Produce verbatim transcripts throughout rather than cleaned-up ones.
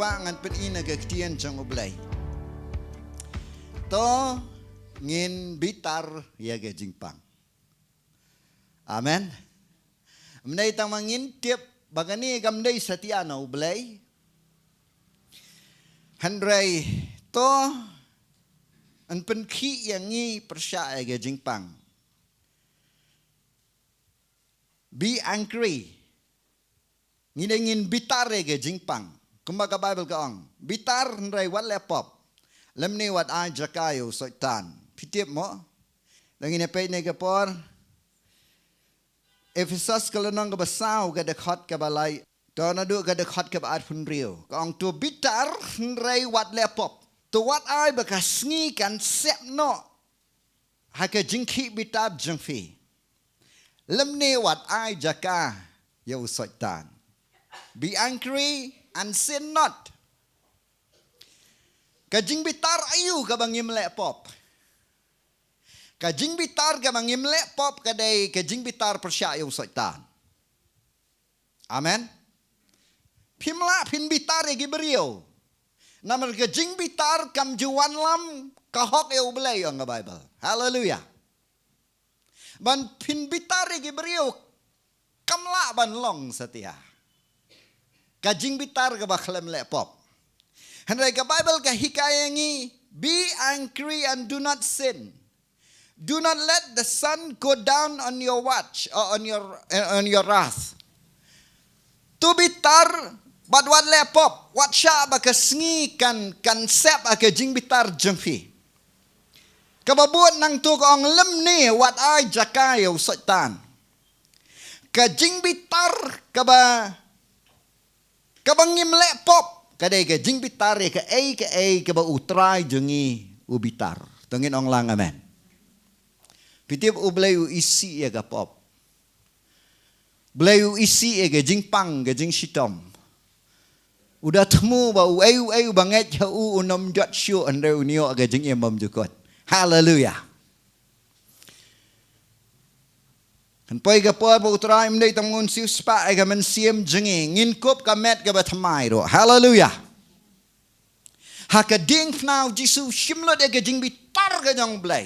Ngan pyni na ka ktien jong U Blei. To ngin bitar ïa ka jingpang. Amen. Mynta tang ma ngin tip ba kane kam dei satia na U Blei. Hynrei to yn pynkhih ïa ngi pyrshah ïa ka jingpang. Be angry. Ngi dei ngin bitar ïa ka jingpang. Kumba ka Baibl ka ong, bitar hynrei wat leh pop, lymne wat ai jaka ïa u Soitan. Phi tip mo? Dang ngin ïa peit ne ka por Ephesos ka lynnong kaba saw ka dkhot kaba lai, to naduh ka dkhot kaba arphew hynriew, ka ong, to bitar hynrei wat leh pop, to wat ai ba ka sngi kan sep noh ha ka jingkhih bitar jong phi, lymne wat ai jaka ïa u Soitan. Be angry and sin not. Ka jingbitar aïu kaba ngim leh pop? Ka jingbitar kaba ngim leh pop ka dei ka jingbitar pyrshah ïa u Soitan. Amen. Phim lah phin bitar ïa ki briew. Namar ka jingbitar kam ju wanlam ka hok ïa U Blei, ong ka Baibl. Haleluia. Ban phin bitar ïa ki briew kam lah ban long satia. Ka jingbitar kaba khlem leh pop. Hynrei ka Baibl ka hikai ïa ngi, be angry and do not sin. Do not let the sun go down on your watch or on your, on your wrath. To bitar bad wat leh pop, wat shah ba ka sngi kan, kan sep ha ka jingbitar jong phi. Kaba bud nangta ka ong, lymne wat ai jaka ïa u Soitan. Ka jingbitar kaba, kaba ngim leh pop ka dei ka jingbitar ïa kaei kaei kaba U Trai jong ngi u bitar. To ngin ong lang amen. Phi tip U Blei u isih ïa ka pop. Blei u isih ïa ka jingpang, ka jingshitom. U da thmu ba uei uei uba ngeit ha u un ym jot shuh, hynrei un ïoh ka jingim bymjukut. Haleluia. Kan poi ka por ba U Trai um dei tang un siewspah ïa ka mynsiem jong ngi, ngin kup ka met kaba thymmai ruh. Haleluia. Ha ka diengphna U Jisu u shim lut ïa ka jingbitar ka jong U Blei.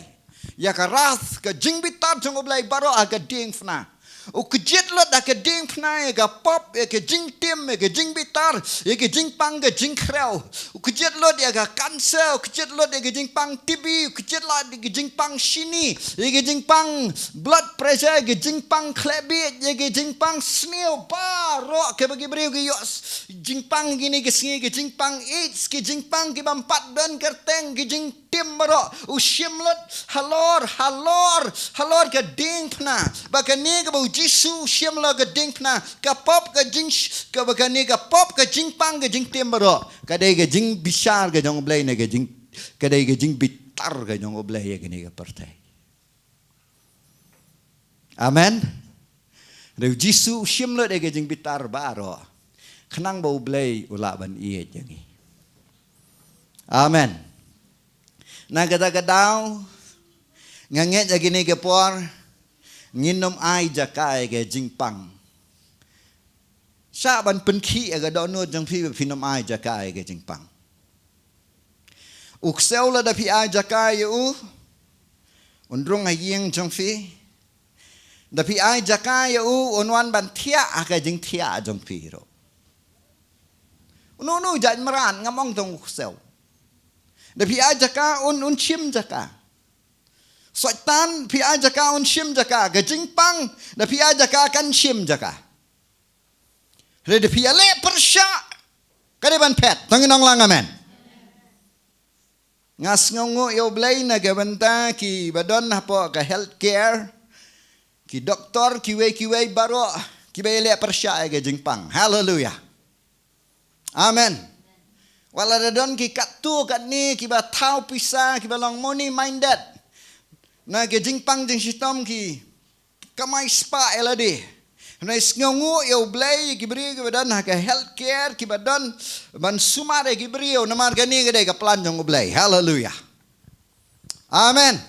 Ïa ka wrath, ka jingbitar jong U Blei baroh ha ka diengphna. U kjit lut ha ka diengphna ïa ka pop, ïa ka jingtim, ïa ka jingbitar, ïa ka jingpang ka jingkhrew. U kjit lut ïa ka cancer, u kjit lut ïa ka jingpang T B, u kjit lut ïa ka jingpang shini, ïa ka jingpang blood pressure, ïa ka jingpang khleh bieit, ïa ka jingpang sniew, baroh kaba ki briew ki ïoh s-, jingpang kine ki sngi, ki jingpang AIDS, ki jingpang ki bym pat don kyrteng, ki jingtim baroh. U shim lut halor, halor, halor ka diengphna. Ba kane kaba U Jisu u shim lut ka diengphna, ka pop ka jing, kaba kane ka pop ka jingpang ka jingtim baroh ka dei ka jingbishar ka jong U Blei ne ka jing, ka dei ka jingbitar ka jong U Blei ïa kane ka pyrthei. Amen. Hynrei U Jisu u shim lut ïa ka jingbitar baroh khnang ba U Blei u lah ban ïeit ïa ngi. Amen. Na kata ka daw nga ngeit ïa kine ki por ngin ym ai jaka ïa ka jingpang. Shah ban pynkhih ïa ka dohnud jong phi ba phin ym ai jaka ïa ka jingpang. U ksew lada phi ai jaka ïa u, un rung ha ïing jong phi. Da phi ai jaka ïa u, un wan ban thiah ha ka jingthiah jong phi ruh. Uno uno jait mrad, ngam ong tang u ksew. Da phi ai jaka, un, un shim jaka. Soitan, phi ai jaka, un shim jaka. Ka jingpang, da phi ai jaka, kan shim jaka. Hynrei da phi ïaleh pyrshah, ka dei ban phet. To ngin ong lang amen. Nga sngewnguh ïa U Blei na ka bynta kiba don hapoh ka healthcare, ki doktor, kiwei kiwei baroh kiba ïaleh pyrshah ïa ka jingpang. Haleluia. Amen. Wat la da don ki katto katne kiba thaw pisa, kiba long money minded na ka jingpang jingshitom, ki kamai spah ïa lade. Hynrei sngewnguh ïa U Blei ïa ki briew kiba don ha ka healthcare, kiba don ban sumar ïa ki briew, namar kane ka dei ka plan jong U Blei. Haleluia. Amen.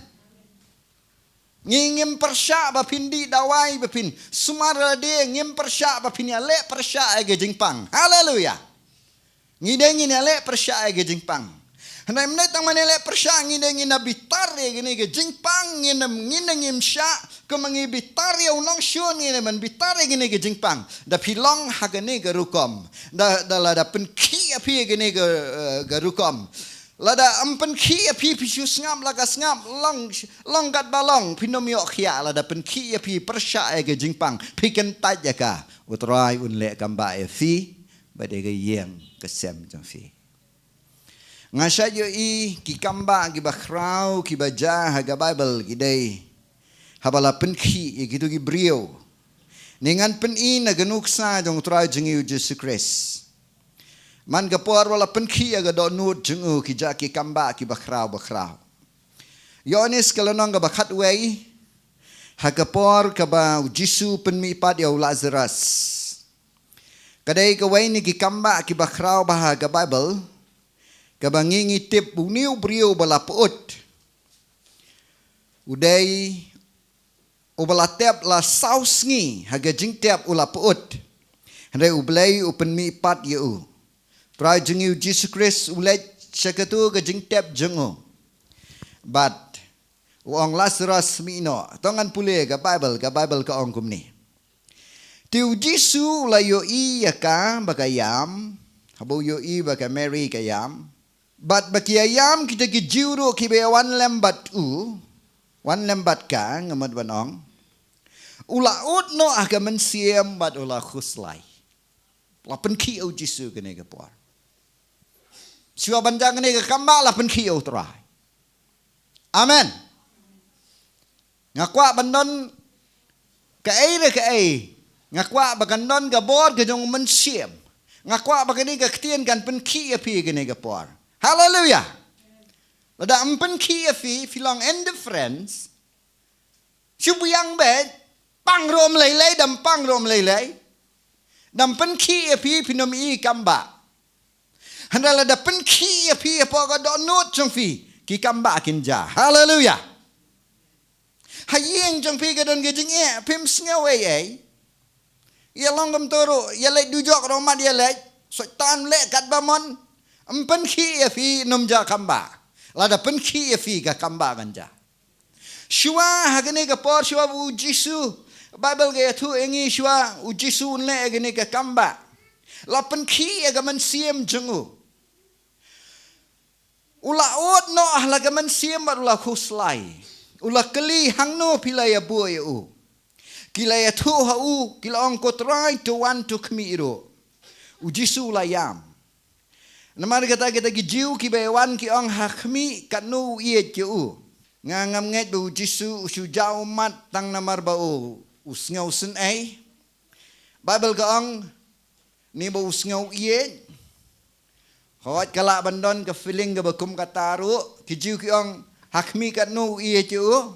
Ngi ngim pyrshah ba phin dih dawai, ba phin sumar ïa lade, ngim pyrshah ba phin ïaleh pyrshah ïa ka jingpang. Haleluia. Ngi dei ngin ïaleh pyrshah ïa ka jingpang. Hynrei mynta tang mynta ïaleh pyrshah ngi dei ngin ïa bitar ïa kane ka jingpang, ngin ym, ngin ym shah, kumba ngi bitar ïa u nongshun ngin ym bitar ïa kane ka jingpang. Da phi long ha kane ka rukom. Da, da lada pynkhih ïa phi ïa kane ka, eh, ka rukom. Lada ym pynkhih ïa phi phi shu sngap la ka sngap long, long katba long phin ym ïoh khiah lada pynkhih ïa phi pyrshah ïa ka jingpang. Phi kyntait ïa ka. U Trai un leh kam ba ïa phi. Bad ïa ka ïing ka sem jong phi. Nga shait ïohi ki kam ba kiba khraw kiba jia ha ka Baibl ki dei. Haba la pynkhih ïa kito ki briew. Ngi ngan pyni na ka nuksa jong u Trai jong ngi u Jisu Khrist. Man ka por ba la pynkhih ïa ka dohnud jong u ki jia ki kam ba kiba khraw ba khraw. Ïoannis ka lynnong kaba khatwei. Ha ka por kaba u Jisu pynmihpat ïa u Lazarus. Ka dei kawei na ki kam ba kiba khraw ba ha ka Baibl. Kaba ngi ngi tip une u briew ba la pyut. U dei uba la tep la saw sngi ha ka jingtep u la pyut. Hynrei U Blei u pynmihpat ïa u. Trai jong ngi u Jisu Khrist u leit sha kato ka jingtep jong u. Bad u ong Lazarus mih noh. To ngan pule ka Baibl, ka Baibl ka ong kumne. Te u Jisu u la ïohi ïa ka ba ka ïam, haba u ïohi ba ka Mary ka ïam. Bad ba ki ïam kita ki Jiw ruh kiba ïa wan lem bad u, wan lem bad ka, nga mut ban ong. U la ud noh ha ka mynsiem bad u la khuslai. La pynkhih ïa u Jisu kane ka por. Shuwa ban jia kane ka kam ba la pynkhih ïa u Trai. Amen. Nga kwah ban don kaei re kaei. Nga kwah ba kan don ka bor ka jong u Mynsiem. Nga kwah ba kane ka ktien kan pynkhih ïa phi kane ka por. Haleluia. Lada ym pynkhih ïa phi, phi long indifference. Shu biang beit, pang ruh ym lei lei, da ym pang ruh ym lei lei. Da ym pynkhih ïa phi, phin ym i kam ba. Hynrei lada pynkhih ïa phi hapoh ka dohnud jong phi, ki kam ba kin jia. Haleluia. Ha ïing jong phi ka don ka jingeh, phim sngew ei ei. Ïa long kumto ruh, ïa leit dujok ruh mat ïa leit. Soitan leh katba mon. Ym pynkhih ïa phi, ym jia kam ba. Lada pynkhih ïa phi ka kam ba kan jia. Shuwa ha kane ka por shuwa ba u Jisu, Baibl ka ïathuh ïa ngi shuwa u Jisu un leh ïa kane ka kam ba. La pynkhih ïa ka mynsiem jong u. U la ud noh ha la ka mynsiem bad u la khuslai. U la kylli hangno phi la ïa buh ïa u. Ki la ïathuh ha u, ki la ong ko Trai to wan to khmih ruh. U Jisu u la ïam. Namar kata kita ki Jiw kiba ïa wan ki ong ha khmih katno u ïeit ïa u. Nga ngam ngeit ba u Jisu u shu jah ummat tang namar ba u, u sngew sngewsynei. Baibl ka ong, ne ba u sngew ïeit. Hooid ka lah ban don ka feeling kaba kum kata ruh, ki Jiw ki ong, ha khmih katno u ïeit ïa u.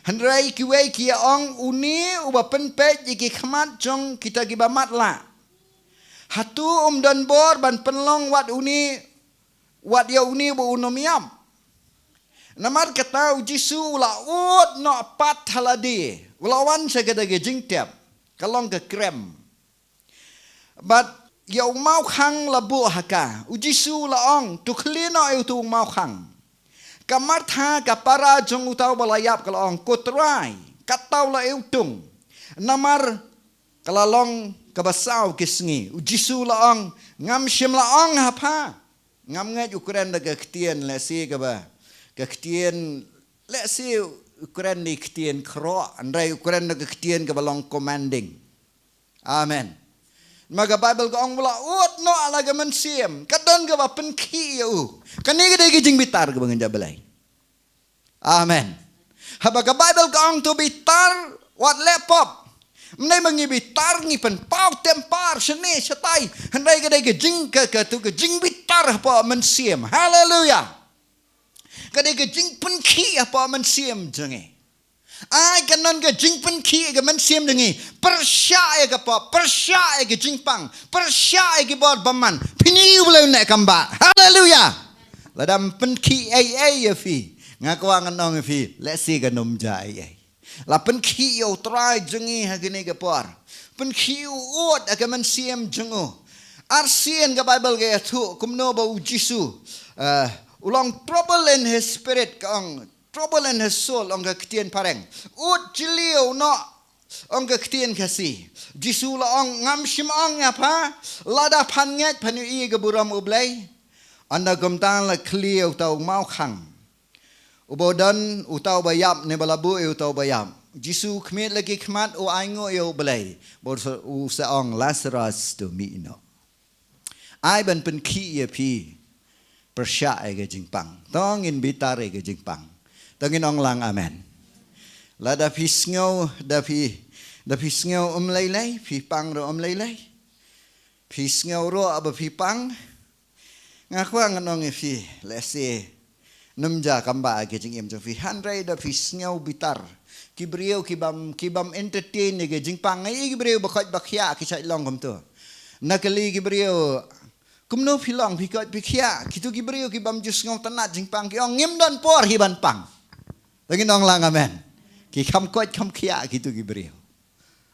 Hynrei kiwei ki ïa ong, une uba pynpeit ïa ki khmat jong kita kiba matlah. Hato um don bor ban pynlong wat une, wat ïa une ba un ym ïap. Namar kata u Jisu u la ud noh pat ha lade, u la wan sha kata ka jingtep, ka long ka krem. Bad ïa u mawkhang la buh ha ka, u Jisu u la ong, to khlieh noh ïa uto u mawkhang. Ka Martha ka para jong uta uba la ïap ka la ong, ko Trai, katta u la ïa utung. Namar ka la long kaba saw ki sngi. U Jisu u la ong, ngam shym la ong ha pha. Ngam ngeit u kren da ka ktien lehse kaba, ka ktien lehse u kren da ka ktien khroh, hynrei u kren da ka ktien kaba long commanding. Amen. Ma ka Baibl ka ong u la ud noh ha la ka mynsiem, ka don kaba pynkhih ïa u. Kane ka dei ka jingbitar kaba ngan jia blei. Amen. Haba ka Baibl ka ong to bitar wat leh pop. Mynne ma ngi bitar ngi pynpaw tempar shane shatai. Hynrei ka dei ka jing ka, kato ka jingbitar hapoh mynsiem. Haleluia. Ka dei ka jingpynkhih hapoh mynsiem jong ngi. Ai ka don ka jingpynkhih ka mynsiem jong ngi. Pyrshah ïa ka pop, pyrshah ïa ka jingpang, pyrshah ïa ki bor bymman. Phin ïoh leh ne kam ba. Haleluia. Lada ym pynkhih ei ei ïa phi, nga kwah ngan ong ïa phi, lehse kan ym jia ei ei. La pynkhih ïa u Trai jong ngi ha kane ka por. Pynkhih u ud ha ka mynsiem jong u. Arsien ka Bible ka ïathuh kumno ba u Jisu, eh, u long trouble in his spirit, ka ong trouble in his soul, ong ka ktien phareng. Ut jylliew noh, ong ka ktien Khasi. Jisu la ong, ngam shym ong ïa pha, lada phan ngeit phan ïohi ïa ka burom U Blei. Ynda kumta la khlieh uta u mawkhang. Uba u don uta uba ïap ne ba la buh ïa uta uba ïap. Jisu khmih la ki khmat, u ainguh ïa U Blei. Bad u sa ong, Lasarus, to mih noh. Ai ban pynkhih ïa phi pyrshah ïa ka jingpang. To ngin bitar ïa ka jingpang. To ngin ong lang amen. Lada phi sngew, da phi, da phi sngew um lei lei, phi pang ruh um lei lei. Phi sngew ruh ba phi pang. Nga kwah ngan ong ïa phi, lehse nym ja kam ba ka jingim jong phi, hynrei da phi sngew bitar. Ki briew ki bym, ki bym entertain ïa ka jingpang. Nga ïohi ki briew ba koit ba khiah ki shait long kumto. Na kylli ki briew, kumno phi long, phi koit phi khiah? Kito ki briew ki bym ju sngewtynnat jingpang ki ong, ngim don por hi ban pang. To ngin ong lang amen. Ki kham koit kham khiah kito ki briew.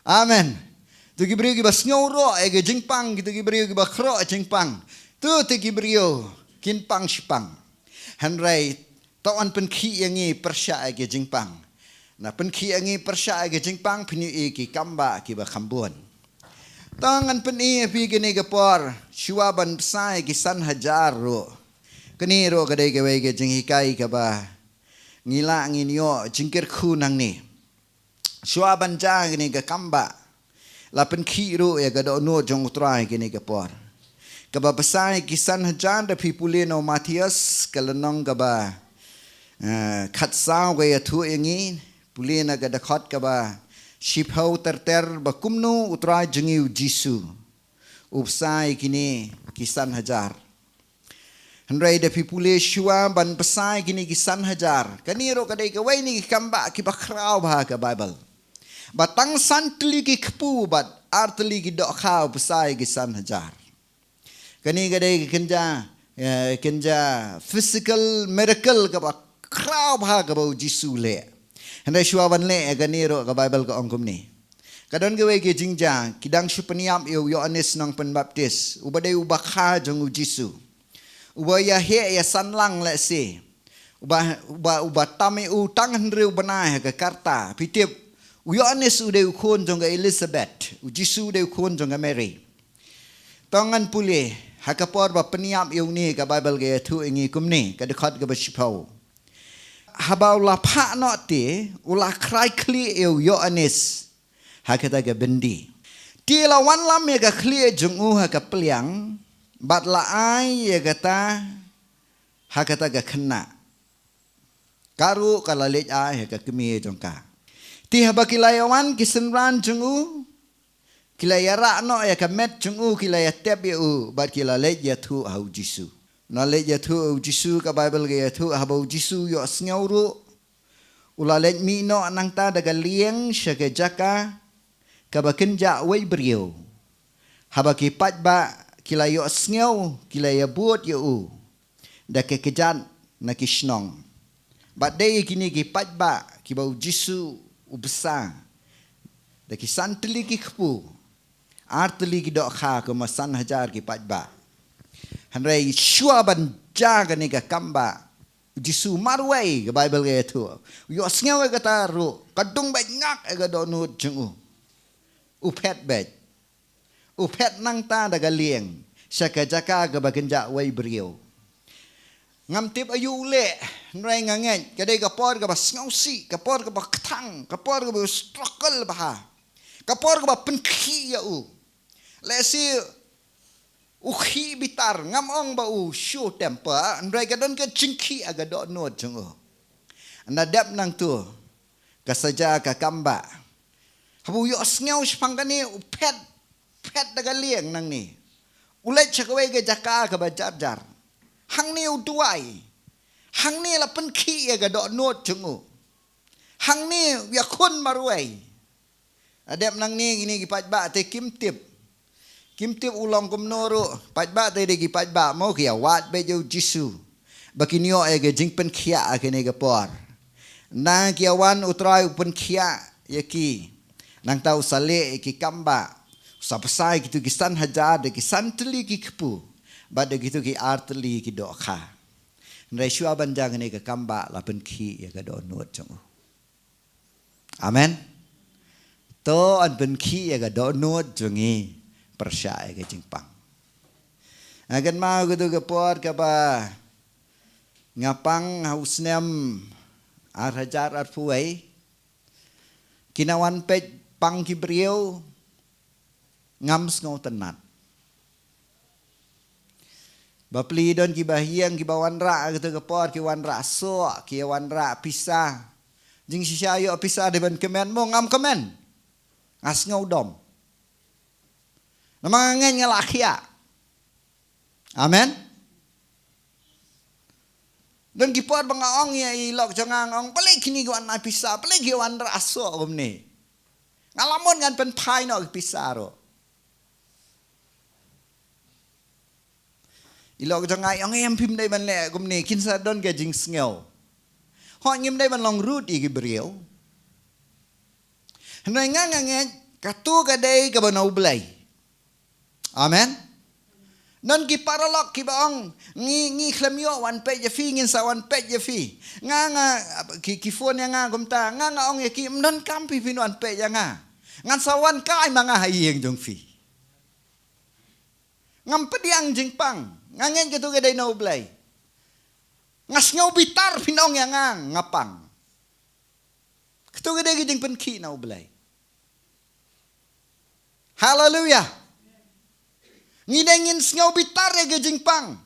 Amen. To ki briew kiba sngew roh ïa ka jingpang, kito ki briew kiba khroh jingpang. To, to ki briew kin pang shi pang. Hynrei to yn pynkhih ïa ngi pyrshah ïa ka jingpang. Na pynkhih ïa ngi pyrshah ïa ka jingpang, phin ïohi ki kam ba kiba kham bun. To ngan pyni ïa phi kane ka por, shuwa ban bsa ïa ki san hajar ruh. Kane ruh ka dei kawei ka jinghikai kaba ngi lah ngin ïoh jingkyrkhu nangne. Shuwa ban ja kane ka kam ba, la pynkhih ruh ïa ka dohnud jong U Trai kane ka por. Kaba bsa ïa ki san hajar, da phi pule na u Mathaios ka lynnong kaba, eh, khatsaw ka ïathuh ïa ngi, pule na ka dkhot kaba shiphew ter ter ba kumno U Trai jong ngi U Jisu u bsa ïa kine ki san hajar. Hynrei da phi pule shuwa ban bsa ïa kine ki san hajar. Kane ruh ka dei kawei na ki kam ba kiba khraw bha ha ka Bible. Ba tang san tylli ki kpu bad ar tylli ki dohkha u bsa ïa ki san hajar. Kane ka dei ka kynja, eh, kynja physical miracle kaba khraw bha kaba U Jisu u leh. Hynrei shuwa ban leh ïa kane ruh ka Bible ka ong kumne. Ka don kawei ka jingjia, ki dang shu pynïap ïa u Ïoannis Nongpynbaptis, uba dei u bakha jong U Jisu. Uba ïa heh ïa san lang lehse. Uba, uba, uba tam ïa u tang hynriew bnai ha ka karta. Phi tip, u Ïoannis u dei u khun jong ka Elizabeth. U Jisu u dei u khun jong ka Mary. To ngan pule, ha ka por ba pynïap ïa une, ka Bible ka ïathuh ïa ngi kumne, ka dkhot kaba shiphew. Haba u la phah noh te, u la khrai khlieh ïa u Ïoannis ha kata ka byndi. Te la wanlam ïa ka khlieh jong u ha ka pliang, bad la ai ïa kata ha kata ka khynnah. Ka ruh ka la leit ai ha ka kmie jong ka. Te haba ki la ïawan ki synran jong u, ki la ïarah noh ïa ka met jong u, ki la ïatep ïa u, bad ki la leit ïathuh ha U Jisu. Na leit ïathuh ha U Jisu, ka Bible ka ïathuh, haba U Jisu u ïohsngew ruh, u la leit mih noh nangta da ka lieng sha ka jaka kaba kynjah wei briew. Haba ki paidbah ki la ïohsngew, ki la ïabud ïa u da ka kjat na ki shnong. Bad dei kine ki paidbah kiba U Jisu u bsa da ki san tylli ki kpu, ar tylli ki dohkha, kumba san hajar ki paidbah. Hynrei shuwa ban jia kane ka kam ba, U Jisu marwei, ka Bible ka ïathuh. U ïohsngew ïa kata ruh, ka dung beit ngak ïa ka dohnud jong u. U phet beit. U phet nangta da ka lieng sha ka jaka kaba kynjah wei briew. Ngam tip aïu u leh, hynrei nga ngeit ka dei ka por kaba sngewsih, ka por kaba kthang, ka por kaba struggle bha. Ka por kaba pynkhih ïa u. Lehse u khih bitar, ngam ong ba u shu temper, hynrei ka don ka jingkhih ha ka dohnud jong u. Ynda dep nangtu, ka sa jia ka kam ba, haba u ïohsngew shaphang kane, u phet, phet da ka lieng nangne. U leit sha kawei ka jaka kaba jar jar. Hangne u duwai. Hangne la pynkhih ïa ka dohnud jong u. Hangne u ïakhun marwei. Ynda dep nangne, kine ki paidbah te kim tip. Kim tip u long kumno ruh, paidbah te dei ki paidbah mo, ki ïawad beit ïa U Jisu. Ba kin ïoh ïa ka jingpynkhiah ha kane ka por. Ynda ki ïawan U Trai u pynkhiah ïa ki. Nangta u sa leh ïa ki kam ba. Sa bsa ïa kito ki san hajar da ki san tylli ki kpu, bad da kito ki ar tylli ki dohkha. Hynrei shuwa ban jia kane ka kambah la pynkhih ïa ka dohnud jong u. Amen. To yn pynkhih ïa ka dohnud jong ngi pyrshah ïa ka jingpang. Nga kynmaw kito ki por kaba nga pang ha u snem ar hajar arphew wei. Ki nang wan peit pang ki briew, ngam sngewtynnat. Bapli don kiba ïeng, kiba wanrah ha kito ki por, ki wanrah soh, ki wanrah pisa. Jingshisha ïoh pisa dei ban kmen, mo ngam kmen. Nga sngew dom. Namar nga ngeit nga la khiah. Amen. Don ki por ba nga ong ïa i lok jong nga, nga ong, balei kine ki wan ai pisa, balei ki wanrah soh kumne. Nga la mut ngan pynphai noh ki pisa ruh. I lok jong nga i ong, em, phim dei ban leh kumne, kin sa don ka jingsngew. Hooid, ngim dei ban long rude ïa ki briew. Hynrei nga nga ngeit kato ka dei kaba na U Blei. Amen. Don ki paralok kiba ong, ngi, ngi khlem ïoh wan peit ïa phi, ngin sa wan peit ïa phi. Nga nga, ki, ki phone ïa nga kumta, nga nga ong ïa ki, ym donkam phi phin wan peit ïa nga. Ngan sa wan kai ma nga ha ïing jong phi. Ngam pdiang jingpang. Nga ngeit kato ka dei na U Blei. Nga sngew bitar phin ong ïa nga, nga pang. Kato ka dei ka jingpynkhih na U Blei. Haleluya. Ngi dei ngin sngew bitar ïa ka jingpang.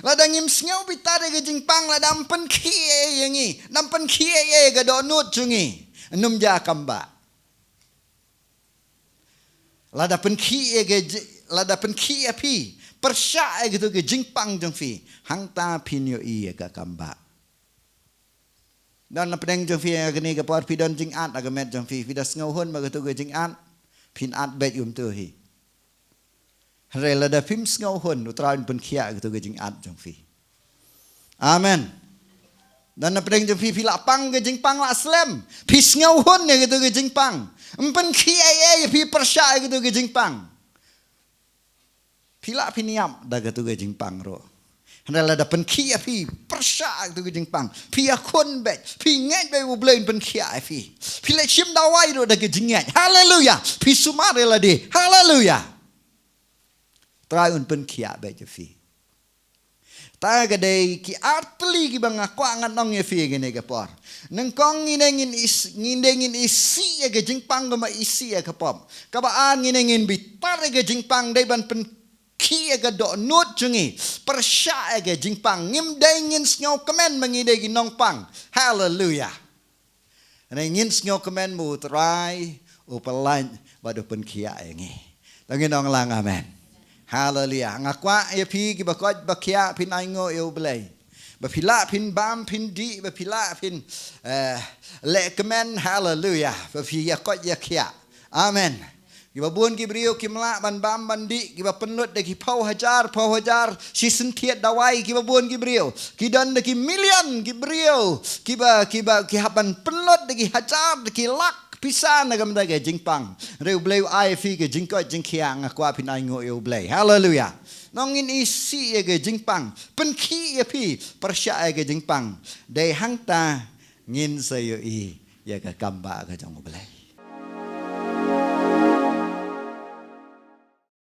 Lada ngim sngew bitar ïa ka jingpang, lada ym pynkhih ïa ngi, ym pynkhih ïa ka dohnud jong ngi, ym jia kambah. Lada pynkhih ïa ka ji-, lada pynkhih ïa phi pyrshah ïa kato ka jingpang jong phi, hangta phin ïohi ïa ka kambah. Don na pdeng jong phi ha kane ka por, phi don jingat ha ka met jong phi, phi da sngewhun ba kato ka jingat, phin at beit kumto hi. Hynrei lada phim sngewhun, U Trai un pynkhiah kato ka jingat jong phi. Amen. Don na pdeng jong phi, phi lah pang ka jingpang lah slem, phi sngewhun ïa kato ka jingpang, ym pynkhih ei ei ïa phi pyrshah ïa kato ka jingpang. Phi lah phin ïap da kato ka jingpang ruh. Hynrei lada pynkhih ïa phi pyrshah ïa kato ka jingpang, phi ïakhun beit, phi ngeit beit U Blei un pynkhiah ïa phi. Phi leit shim dawai ruh da ka jingngeit. Haleluya. Phi sumar ïa lade. Haleluya. Trai un pynkhiah beit ïa phi. Ta ka dei ki artylli kiba nga kwah ngan ong ïa phi kane ka por. Nyngkong ngi dei ngin is-, ngi dei ngin isih ïa ka jingpang kumba isih ïa ka pop. Kaba ar ngi dei ngin bitar ïa ka jingpang, dei ban pynkhih ïa ka dohnud jong ngi pyrshah ïa ka jingpang. Ngim dei ngin sngewkmen ba ngi dei ki nongpang. Haleluya. Hynrei ngin sngewkmen ba U Trai u pyllait bad u pynkhiah ïa ngi. To ngin ong lang amen. Haleluya. Nga kwah ïa phi kiba koit ba khiah phin ainguh ïa U Blei. Ba phi lah phin bam phin dih, ba phi lah phin, eh, leh kmen, haleluya. Ba phi ïa koit ïa khiah. Amen. Kiba bun ki briew kim lah ban bam ban dih, kiba pynlut da ki phew hajar, phew hajar, shi synthied dawai, kiba bun ki briew. Ki don da ki million ki briew kiba, kiba, ki hap ban pynlut da ki hajar, da ki lak pisa na ka bynta ka jingpang. Hynrei U Blei u ai ïa phi ka jingkoit jingkhiah, nga kwah phin ainguh ïa U Blei. Haleluya. Nongin isih ïa ka jingpang, pynkhih ïa phi pyrshah ïa ka jingpang. Dei hangta ngin sa ïohi ïa ka kambah ka jong U Blei.